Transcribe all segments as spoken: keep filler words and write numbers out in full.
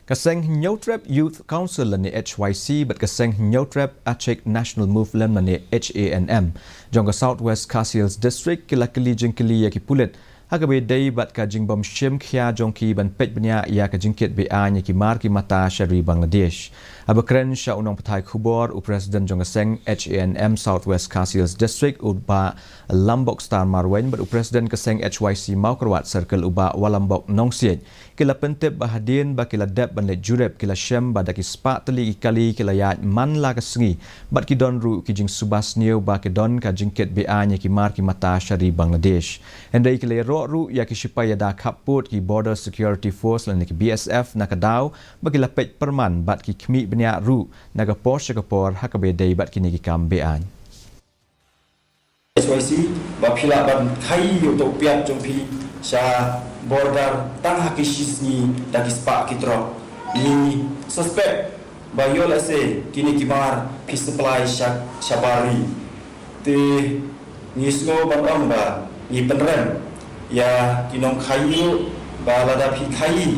Ka seng Hynñiewtrep Youth Council lane H Y C bad ka seng Hynñiewtrep Achik National Movement lane H A N M jong ka South West Khasi Hills District ki la kylli jingkylli ïa ki pulit ha kaba ïadei bad ka jingbym shim khia jong ki ban peit bniah ïa ka jingkit be-aiñ ïa ki mar ki mata sha ri Bangladesh. Haba kren sha u nongpathai khubor, u President jong ka seng H A N M South West Khasi Hills District, u Bah Lambok Star Marwein, bad u President ka seng H Y C Mawkyrwat Circle, u Bah Walambok Nongsiej, ki la pyntip ba hadien ba ki la dep ban leit jurip, ki la shem ba da ki spah tylli ki kali ki la ïaid man la ka sngi bad ki don ruh ki jingsuba sniew ba ki don ka jingkit be-aiñ ïa ki mar ki mata sha ri Bangladesh. Hynrei ki la ïaroh ruh ïa ki shipai ïada khappud, ki Border Security Force lane ki B S F, na ka daw ba ki la peit pyrman bad ki khmih bniah ruh na ka por sha ka por ha kaba ïadei bad kine ki kam be-aiñ. H Y C, ba phi lah ban khaii ïa u tawpiat jong phi sha border tang ha ki shi sngi da ki spah ki trok. Ngi suspect ba ïoh lehse kine ki mar phi supply sha, sha bar ri. Te ngi sngew ban ong ba ngi pynrem ïa ki nongkhaii ruh ba lada phi khaii,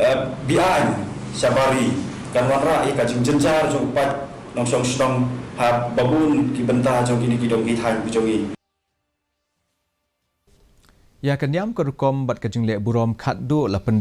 eh, be-aiñ sha bar ri, kan wanrah ïa ka jingjynjar jong u paid nongshong shnong ha babun ki bynta jong kine ki dong ki thaiñ ki jong ngi. Ïa ka niam ka rukom bad ka jingleh burom khatduh la pynda